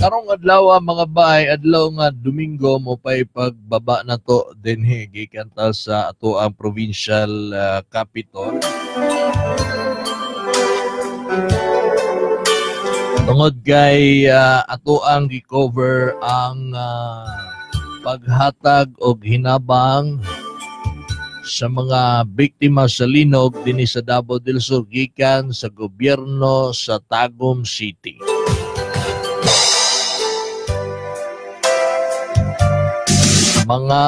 Karong adlaw, mga bay, adlaw nga Domingo, mo pay pagbaba na to dinhi gikan ta sa ato ang provincial capital. Tungod kay ato ang gi-cover ang paghatag og hinabang sa mga biktima sa linog dinhi sa Davao del Sur gikan sa gobyerno sa Tagum City. Mga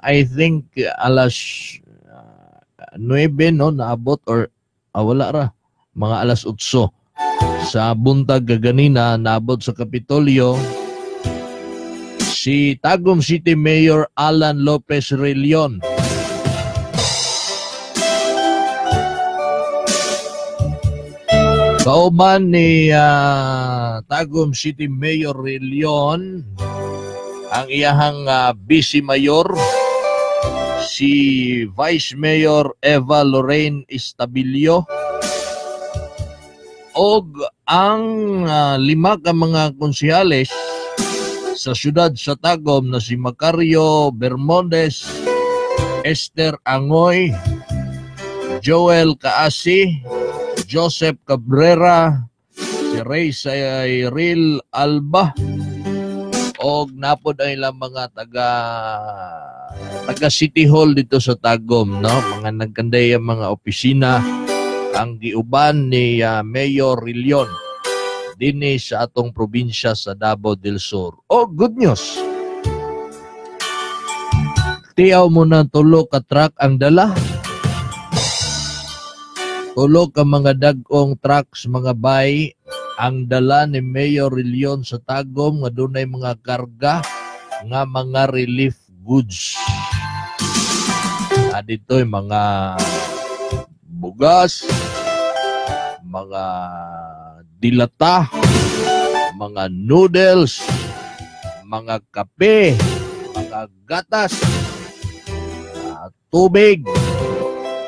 I think alas 9 no naabot or wala ra, mga alas 8 sa buntag kaganina naabot sa Kapitolyo si Tagum City Mayor Alan Lopez Relion. Kauban ni Tagum City Mayor Relion ang iyahang Vice Mayor si Vice Mayor Eva Lorraine Estabilio og ang 5 ka mga konsehales sa siyudad sa Tagum na si Macario Bermudez, Esther Angoy, Joel Kaasi, Joseph Cabrera, si Ray Cyril Alba, og napod ang ilang mga taga City Hall dito sa Tagum, no? Mga nagkanday ang mga opisina ang giuban ni Mayor Relion dinhi sa atong probinsya sa Davao del Sur. Oh, good news. Tiyaw mo na tulo ka truck ang dala. Tulo ka mga dag-ong trucks, mga bay, ang dala ni Mayor Relion sa Tagum nga dunay mga karga nga mga relief goods. Dito'y mga bugas, mga dilata, mga noodles, mga kape, mga gatas, tubig,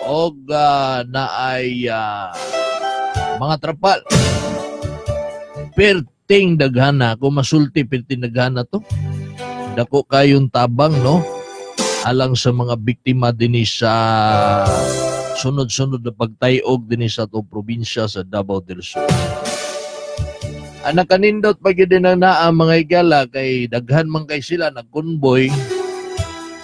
og naay mga trapal. Perting daghana, kung masulti perting daghana to. Dako kayong tabang, no? Alang sa mga biktima dinhi sa sunod-sunod na pagtayog dinhi sa atong probinsya sa Davao del Sur. Ang nakanindot pa gyud din ang naa mga higala kay daghan man kay sila nagkonvoy.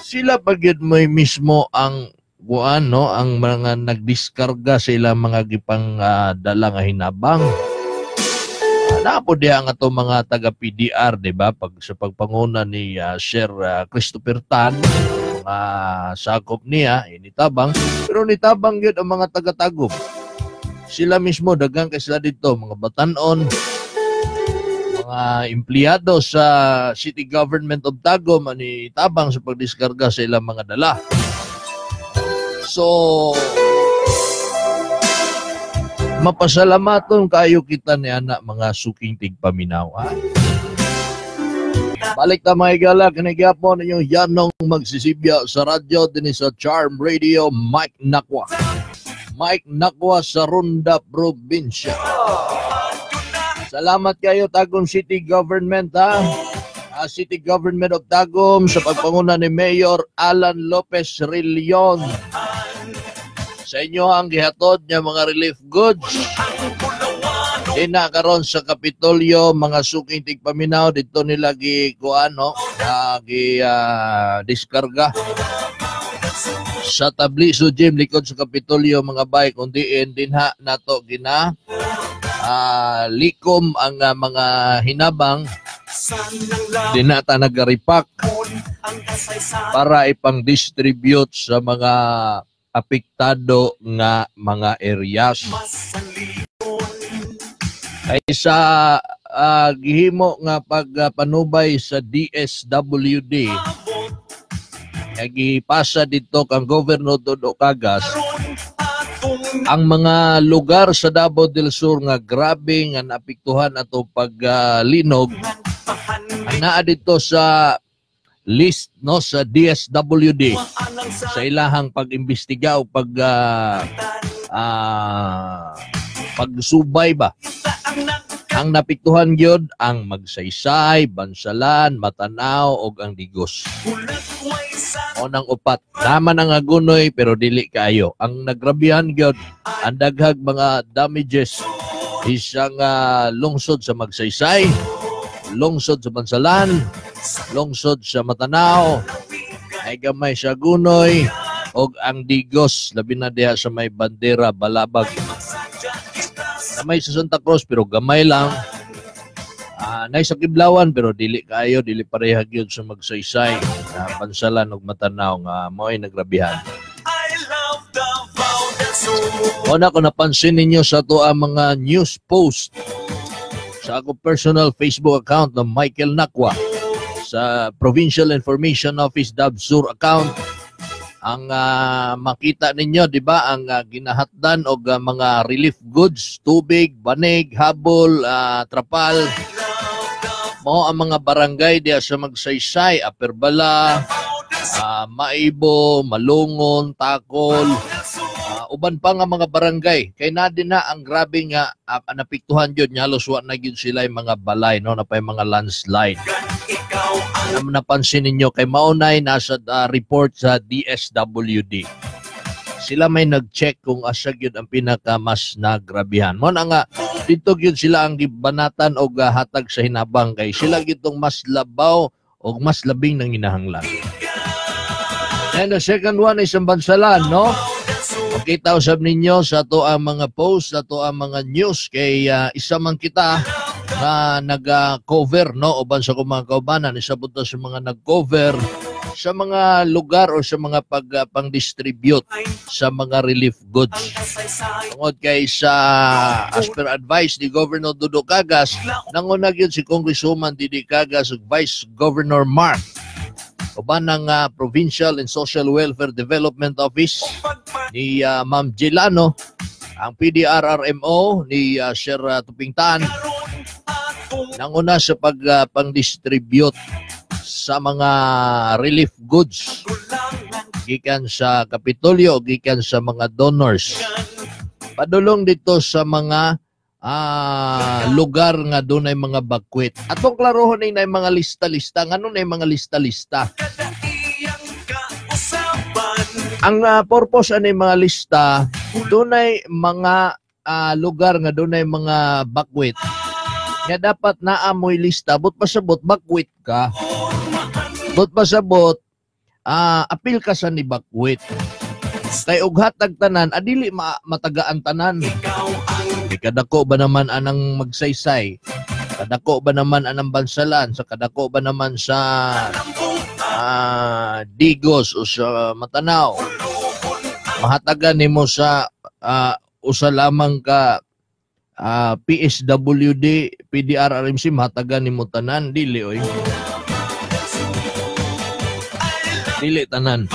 Sila pa gyud mo'y mismo ang kuan, no, ang mga nagdiskarga sa ilang mga gipang dala nga hinabang. Napo diha ang ato mga taga PDR, di ba? Pag sa pagpanguna ni Sir Christopher Tan, mga sakop niya initabang, pero nitabang gyud ang mga taga-Tagum. Sila mismo daghang kay sila dito, mga batan-on, mga empleyado sa City Government of Tagum ani tabang sa pagdiskarga sa ilang mga dala. So mapasalamaton kayo kita ni anak mga suking tigpaminaw, ha? Balik ta mga higala, kinigyapon ninyong yanong magsisibya sa radyo dinhi sa Charm Radio, Mike Nakwa. Mike Nakwa sa Ronda Probinsya. Salamat kayo Tagum City Government, ha? City Government of Tagum sa pagpanguna ni Mayor Alan Lopez Relion. Sa inyo ang gihatod niya mga relief goods. Dina karon sa Kapitolyo mga suking tigpaminaw dito nila gi kuan, no, gi diskarga sa Tabliso Gym likod sa Kapitolyo mga bay, kundi dinha nato gina likom ang mga hinabang dinha ta nagaripak para ipang-distribute sa mga apektado nga mga areas. Ay sa gihimo nga pagpanubay sa DSWD nga gipasa dito kang Governor Dodo Cagas ang mga lugar sa Davao del Sur nga grabe nga naapektuhan ato paglinog, ang naa dito sa list, no, sa DSWD sa ilahang pag-imbestiga o pag pagsubay ba. Ang napiktuhan gyud ang Magsaysay, Bansalan, Matanao ug ang Digos. Unang upat. Naman ang Agunoy pero dili kaayo. Ang nagrabihan gyud, ang daghag mga damages isang lungsod sa Magsaysay, lungsod sa Bansalan, lungsod sa Matanao, ay gamay sa Agunoy og ang Digos, labi na diha sa may Bandera, Balabag. Namay sa Santa Cruz pero gamay lang. Nay sa Kiblawan pero dili kaayo, dili pareha gyud sa Magsaysay, na Bansalan ug Matanao nga mao'y nagrabihan. Una, kung napansin ninyo sa ato ang mga news post sa ako personal Facebook account ng Michael Nakwa, sa Provincial Information Office Dabsur account, ang makita ninyo, di ba, ang ginahatdan og mga relief goods, tubig, banig, habol, trapal, mao ang mga barangay diya sa Magsaysay, Upper Bala, Maibo, Malungon, Takol, uban pa nga mga barangay. Kay na din na ang grabe nga napiktuhan jud nya, halos wa na gyud sila yung mga balay, no, na pa yung mga landslide. Ang napansin ninyo kay maunay nasa report sa DSWD. Sila may nag-check kung asa gyud ang pinaka mas nagrabihan. Mo na nga dito gyud sila ang gibanatan og hatag sa hinabang kay sila gyud tong mas labaw og mas labing nanginahanglan. And the second one is ang Bansalan, no? Makita usab ninyo sa ato ang mga post, sa ato ang mga news kay isa man kita na nag-cover, no, uban sa akong mga kaubanan, isa punta sa mga nag-cover sa mga lugar o sa mga pag pang-distribute sa mga relief goods. Tungod kay sa as per advice ni Governor Dudo Cagas, nanguna gyud si Congresswoman Didi Cagas ug Vice Governor Mark uban ng Provincial and Social Welfare Development Office ni Ma'am Gilano, ang PDRRMO ni Sir Tupingtan, nanguna sa pag pang-distribute sa mga relief goods gikan sa Kapitolyo, gikan sa mga donors, padulong dito sa mga lugar nga dunay mga bakwit. Atong klarohon ni na mga lista-lista. Ngano na mga lista-lista? Ang purpose ani mga lista, dunay mga lugar nga dunay mga bakwit nga dapat naa moy lista, but pasabot bakwit ka, but pasabot apil ka sa ni bakwit, kay og hatag tanan adili matagaan tanan. Kay kadako ba naman anang Magsaysay, kadako ba naman anang Bansalan, sa kadako ba naman sa Digos o sa Matanao, mahatagan nimo sa usa lamang ka PSWD, PDRRMC, mahatagan nimo tanan? Dili oy, dili tanan.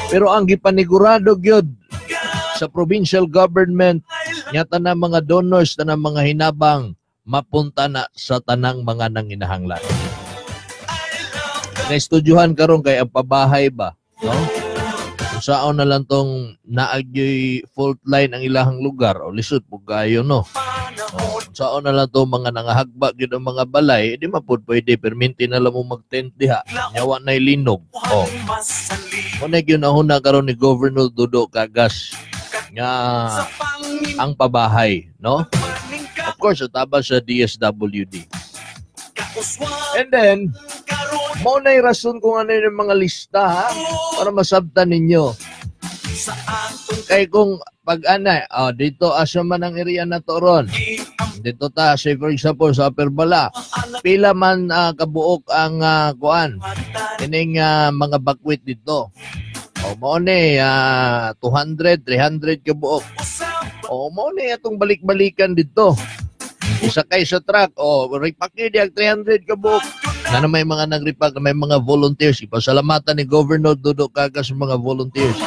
Pero ang gipanigurado gyud sa provincial government nya tanang mga donors, tanang mga hinabang mapunta na sa tanang mga nanginahanglan. Na-estudyohan karon kay ang pabahay ba, no? Kung saan na lang tong naagyoy fault line ang ilahang lugar o lisod pug kayo, no? O, kung saan na lang tong mga nangahagba gyud ang mga balay, di man pud pwede perminti na lang mo mag-tent diha. Nyawa na'y linog. O. Mo na gyud nahuna karon ni Governor Dudo Cagas nga ang pabahay, no? Of course, tabang sa DSWD. And then, mao na'y rason kung ano yung mga lista, ha? Para masabtan ninyo. Kay kung pag ana, oh, dito asa man ang area na to ron. Dito ta, say for example sa Upper Bala, pila man kabuok ang kuan ining mga bakwit dito. O mao ni 200, 300 kabuok. O mao ni atong balik-balikan dito. Isakay sa truck, o ripaki di ang 300 kabuok. Na na may mga nagripak, na may mga volunteers. Ipasalamatan ni Governor Dudo Cagas sa mga volunteers.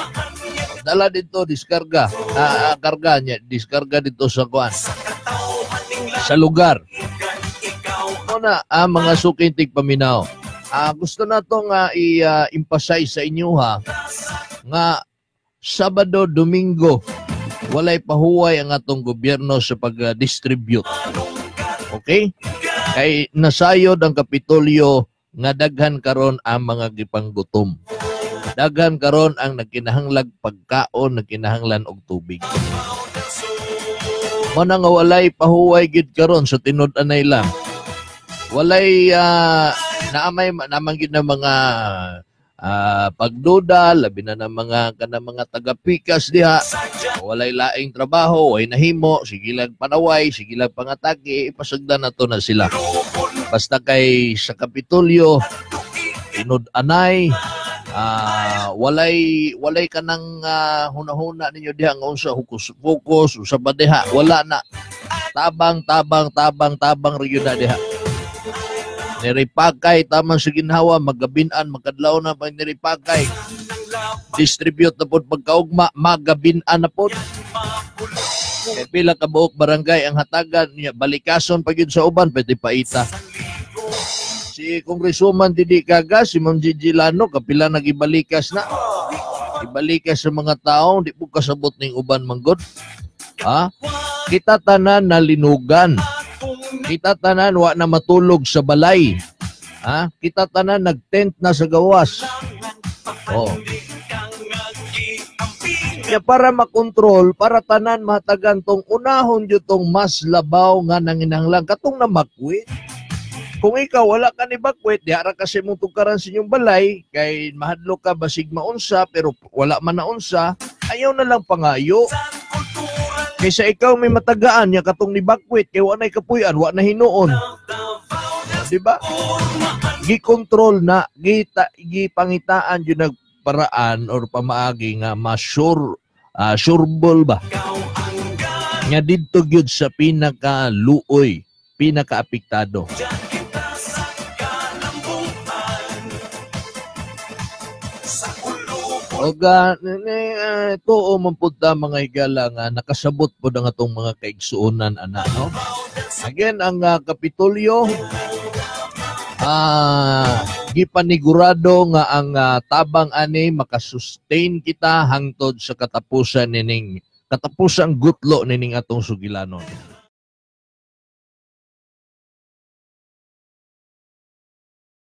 Dala dito, diskarga. Karga niya, diskarga dito sa kuan. Sa lugar. Muna, ang mga suking tigpaminaw. Gusto na to nga i-emphasize sa inyo ha, nga Sabado, Domingo, Walay pahuway ang atong gobyerno sa pag-distribute. Okay? Kay nasayod ang Kapitolyo nga daghan karon ang mga gipanggutom. Daghan karon ang nagkinahanglag pagkaon, nagkinahanglan og tubig. Mo na nga walay pahuway gid karon sa tinud-anay lang. Walay naamay naman gid na mga pagduda, labi na ng mga kanang mga tagapikas diha. Walay laing trabaho, way nahimo, sige lang panaway, sige lang pangatake, ipasagdan na to na sila. Basta kay sa Kapitolyo, tinud-anay, walay walay kanang hunahuna ninyo diha nga unsa hocus pocus, usa ba diha, wala na. Tabang, tabang, tabang, tabang ra gyud na diha. Niripakay tamang sa ginhawa, magabinan, magkadlaw na pag niripakay. Distribute na pod pagkaugma, magabinan na pod. Kay pila ka buok barangay ang hatagan niya, balikason pa gyud sa uban, pwede paita. Si Congresswoman Didi Kaga, si Ma'am Gigi Lano, kapila nagibalikas na. Ibalikas sa mga tao, di po kasabot ning uban manggod. Ha? Kita tanan na linugan. Kita tanan wa na matulog sa balay. Ha? Kita tanan nagtent na sa gawas. Oh. Kaya para makontrol, para tanan mahatagan tong unahon jud tong mas labaw nga nanginahanglan katong namakwit. Kung ikaw wala ka ni bakwit, diha ra kasi mong tugkaran sa inyong balay, kay mahadlok ka basig maunsa, pero wala man na unsa, ayaw na lang pangayo. Kaysa ikaw may matagaan niya katong ni bakwit, kay wa na'y kapuy-an, wa na hinuon. Di ba? Gikontrol na, gita, gipangitaan yun nagparaan or pamaagi nga ma-sure, sureball ba? Nga didto gyud sa pinakaluoy, pinakaapektado. Oga, tuo man pud ta mga higala nga nakasabot pod ang atong mga kaigsuonan ana, no? Again, ang Kapitolyo gipanigurado nga ang tabang ani makasustain kita hangtod sa katapusan nining katapusang gutlo nining atong sugilanon.